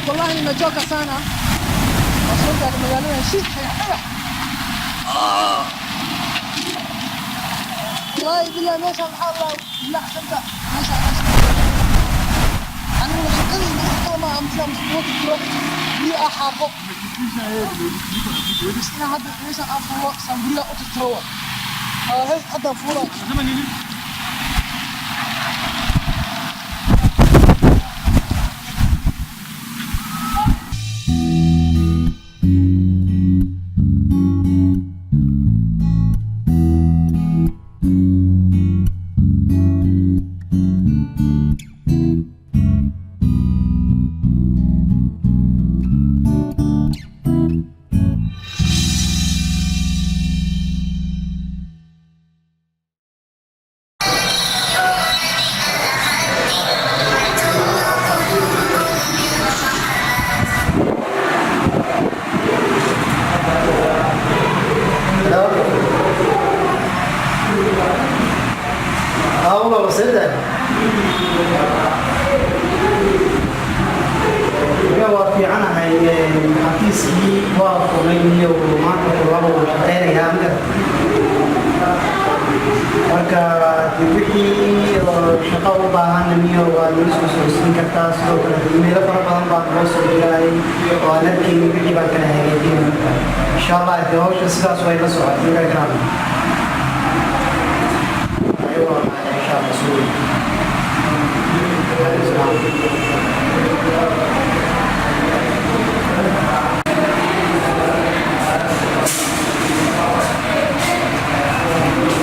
Wallahi nimechoka sana. Waa soo gaaray magaalada shid dhagax dhagax. Wallahi billahi, meeshaan maxaa la ilacsanta meeshaan. Anigu shaqadayda wax kale maaha, mise musqulo jiro, biyo ah, xaaqo, bas inaan hadda meeshaan aan fuulo, saan guryaha u tirtiro. Wa he haddaan fuulaa. Unasema nini? Hello. Haa, walaal, see tahay? Aniga waa fiicanahay. Xafiiskii waa furnay iyo maanta laba waan shaqeynayaa aniga. Marka dee wixii oo shaqo u baahan niyo waa nala soo socodsiin kartaa. Sidoo kale dee meelo fara badan baan loo soo dirayay oo aan arkaynin, wixii baan kala hagaajinay. Marka insha Allah dee hawsha sidaas way la socotay gargaraan. Aywa, insha Allah soo.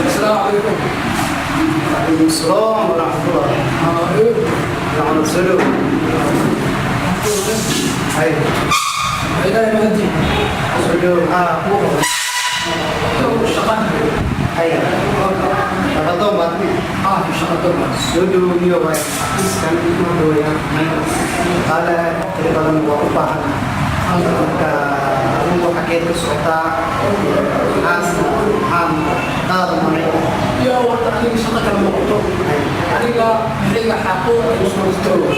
Asalaamu calaykum. وعليكم السلام ورحمة الله. نعم، سلو. هاي. Ilaahay mahadi. سلو. ها. Shaqan. هاي. Shaqado baad. Ah, shaqado. Soo dhawow waay. Xafiiskan ma dhawayaan. Shaqaale tiro badan waa u baahan. Marka adigu xageed ka socotaa? Maxaa shaqadaada maray? Iyo horta aniga shaqo kale ma qabto. Aniga xilliga xaaqo iyo soo istiro.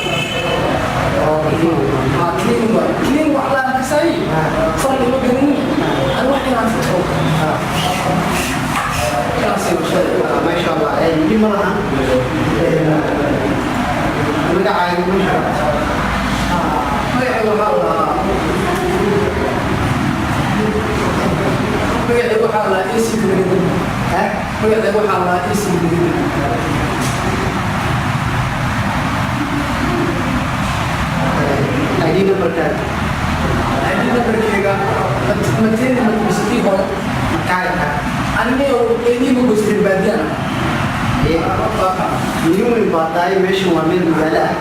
Ah, clean wa clean wax la kasay farqi ma gelin. Ani wax inaan furto kaasi shaqo. Maasha Allah, dhib ma lahan. Magacaaga ma sheegto? Magacayga waxaa la AC Brigadier. Ha? Magacayga waxaa la AC Brigadier. ID numberkaaga? ID numberkayga mateeni matmisatii hore. Makaaga? Aniga ma goysteen baadiyana. Nin weyn baa tahay, meeshan waa meel magaalo ah.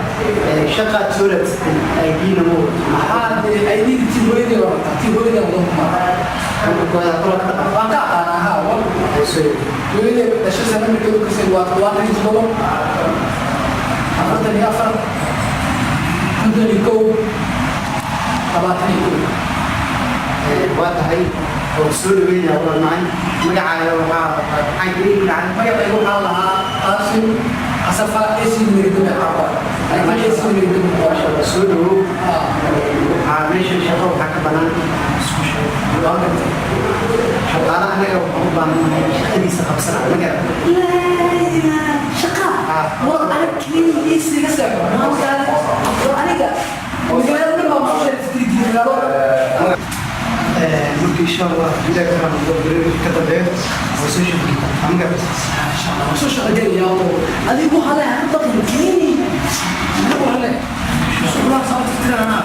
Shaqaad soo raadsatay, ID-na ma wato. Maxaa dee ID tii hooyadii la wataa, tii hooyadii aan wadan kuma. Numberkooda kula ka dhaqan. Waan ka aqaanaa, haa. Ay soo Hooyadii dhashay sana nambarkeedu kasay waa 77 44 51 21. Waa tahay oo soo dhaweynaya walaal macay. Magacaaga waxaa maxaa jiray magacaaga? Magacayga waxaa lahaa Qaasim Asafa AC Miridame Caawa, laakiin AC Miridame. Maasha Allah, soo dhawow. Waxaa meeshan shaqo waxaa ka banaan isku sheeg. Waa gartay. Shaqaale anaga waxaan u baahannahay shaqadiisa qabsana, ma garan? Shaqa war aniga cleaning AC ga seexo war aniga magaalada dhan baa masoo. Marka insha Allah bilaag karan ka dambeeyo waa soo shaqi kartaa, ma garan? Soo shaqo gelaya oo adigu hale ha baqin cleaning adigu hale shuqulaha soo tirtirana.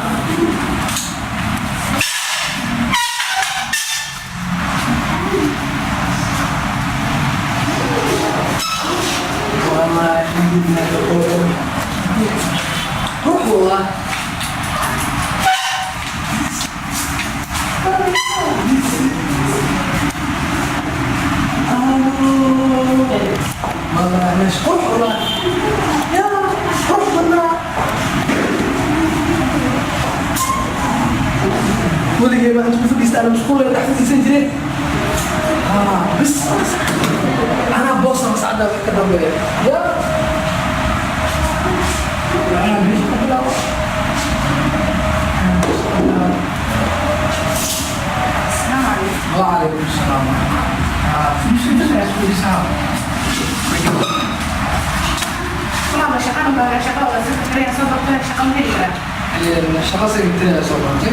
والله الحمد لله، روح والله. والله مش روح والله، يا روح والله. Weligay baan isku fadhiista ana mashquul dhex fadhiisan jireen. Bas anaa boosa mascada wax ka dambeeya ya anaa meesha ku bilaabo. وعليكم السلام. Walaal, shaqada baa shaqa waa secretary soo bartay, shaqa ma heli karaa? Shaqa secretary soo bartay.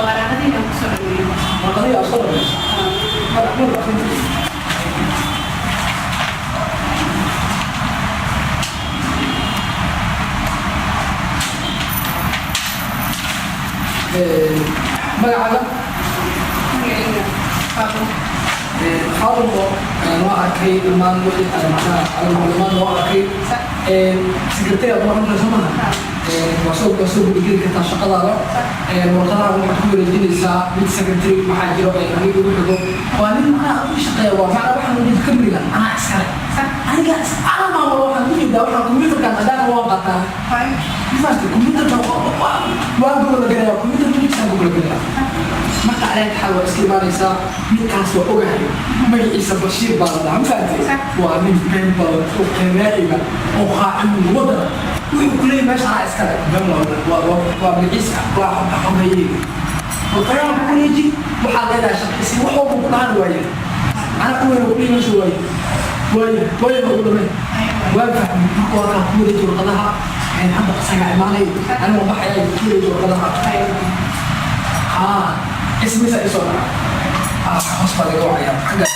Waraaqadiina ku soo dhaweeyo. Warqadihii aad soo dhamayso. Magacaaga? Magacayga Faatimo. Faatimo, waa arkay dhammaan wixii aan macnaha macluumaad waa arkay. Secretary aad noqon soo maha? Waa soo gudageli kartaa shaqadaada. Warqadaha waxaad ku wareejinaysaa mid secretary waxaa jiro aniga ugu xigo. Waa nin macnaha u shaqeeya, waa macnaha waxaan ujeeda kamriga anaa iskale. Aniga anaa maamulo, waxaan ku jeedaa waxaan computerkan maadaama waan qaataa. Mafahamtay? Computerka waa gogola gelaya, computerka midkaan gogola gelaya. Marka caleen xal waa iska imaanaysaa, ninkaas waa ogahay, magaciisa Bashiir baa la dhahaa, ma fahamtay? Waa nin been badan oo qanaa'iga oo qaacin wadana. Wuxuu ku leeyahay meesha anaa iskale. Been waa magaciisa, waa xogayeyga. Warqadaha ku wareeji, waxaad leedahay shaqaysi, wax walba ku dhahan waaye. Anaa ku weyn ku leeyahay meesha waaye. Waaye, waaye ugu dhameen. Waan fahmay, marka waa kaa ku wareeji warqadaha. Hadda isagaa imaanay, aniga baxaya, ku wareeji warqadaha. Haa, ismisa isoo dhaca. Hoos baa laga wacayaa xagga.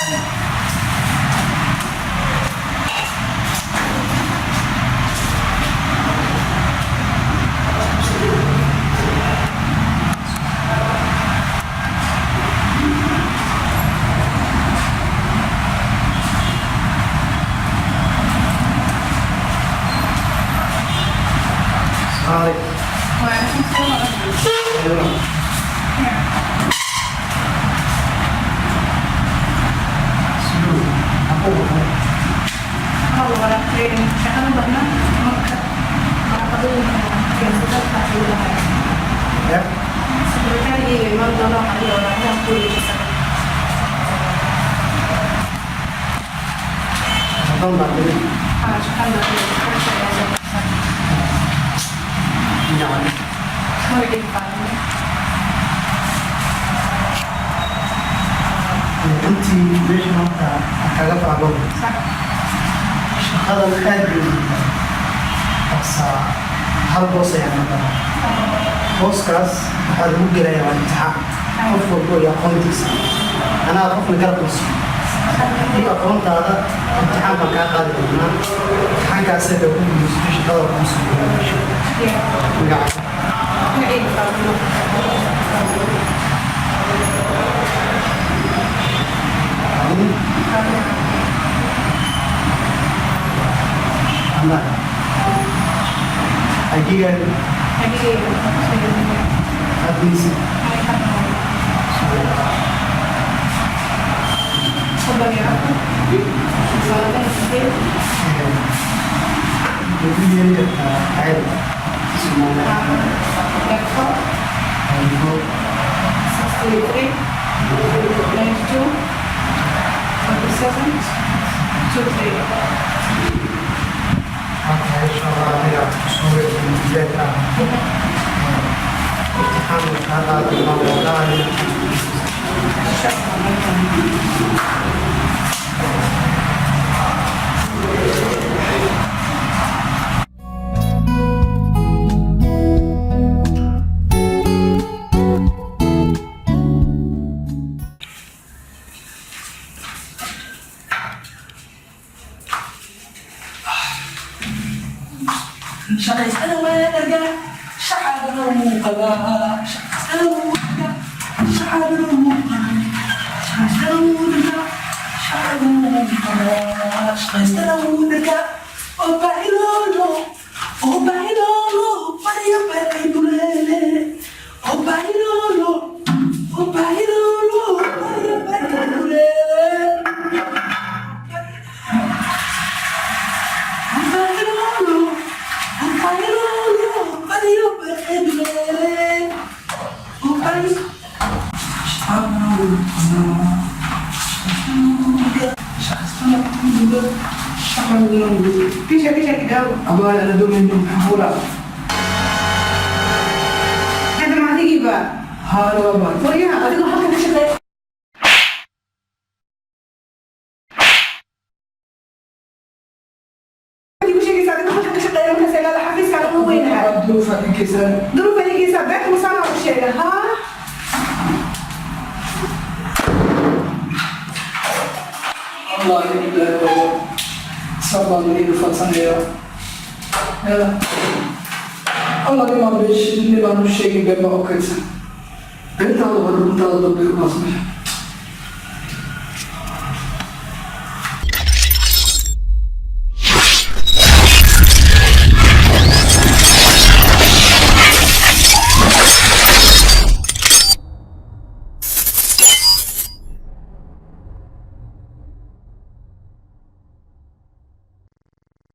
Sorry. Waalaikum salaam. Walaal, waraaqeen shaqada badna marka waraaqadooyinka keensada igu lahay. Secretary iman doono, waxaan dhihi waraaqadaha ku wareejisa. Haa, shaqada secretary soo bartay. Magacayga Faatimo. Runtii meesha maanta kaga faago. Sax. Shaqadan aad bay u liidataa, balse hal boos ayaa noqonaa. Booskaas waxaa lagu gelayaa waa imtixaan, qof walbo iyo aqoontiisa. Anaa qofna garab mayso haddii aqoontaada imtixaan baan kaa qaadi doonaa. Imtixaankaasee ku guulaysato, shaqada kuu soo meesha. Magaca? Magacayga Faatimo. Faatimo. Ama ID-gaaga? Magacayga Admiisi. 34 28. Ugu yeeri kartaa ceel Soomaaliya? 4 Aygo. 63 92 47 23. Waxaa insha Allah aniga kusoo bilaad ah imtixaan kaa qaadi doonaa. Insha Allah. Shaqaystada waa dhargaa, shacabna wuu qabaa. Shaqaystada wuu dhargaa, shacabna wuu qabaa. Shaqaystada wuu dhargaa, shacabna wuu qabaa. Shaqaystada wuu dhargaa. Oo baahiloolo, oo baahiloolo, baryo barkay duleele. Oo baahiloolo, oo baahiloolo, baryo barkay duleele. Oo baahiloolo, baryo barkay duleele. Oo baahi shacabna wuu qabaa. Shaqaystada wuu dhargaa, shacabna wuu Kisha kisha kidogo. Abaan ana doonayno maxaa Hadda ma Haa, waa baa. Waryaha, adigoo halkan ka shaqeeya. Igu sheegaysaa adigoo halkan ka shaqeeya markaas ilaada xafiiskaaga ugu weynahay. Duruufa inkaysan. Duruuf adigaysaa beerta masaana u sheega haa. Wallaahi billaahi waa sabaan ii fadsanayaa. Ya Allah, nimaan beesh, nimaan u sheegin been baa u kaydsan. Beentaada hore runtaada dambe u baasmaya.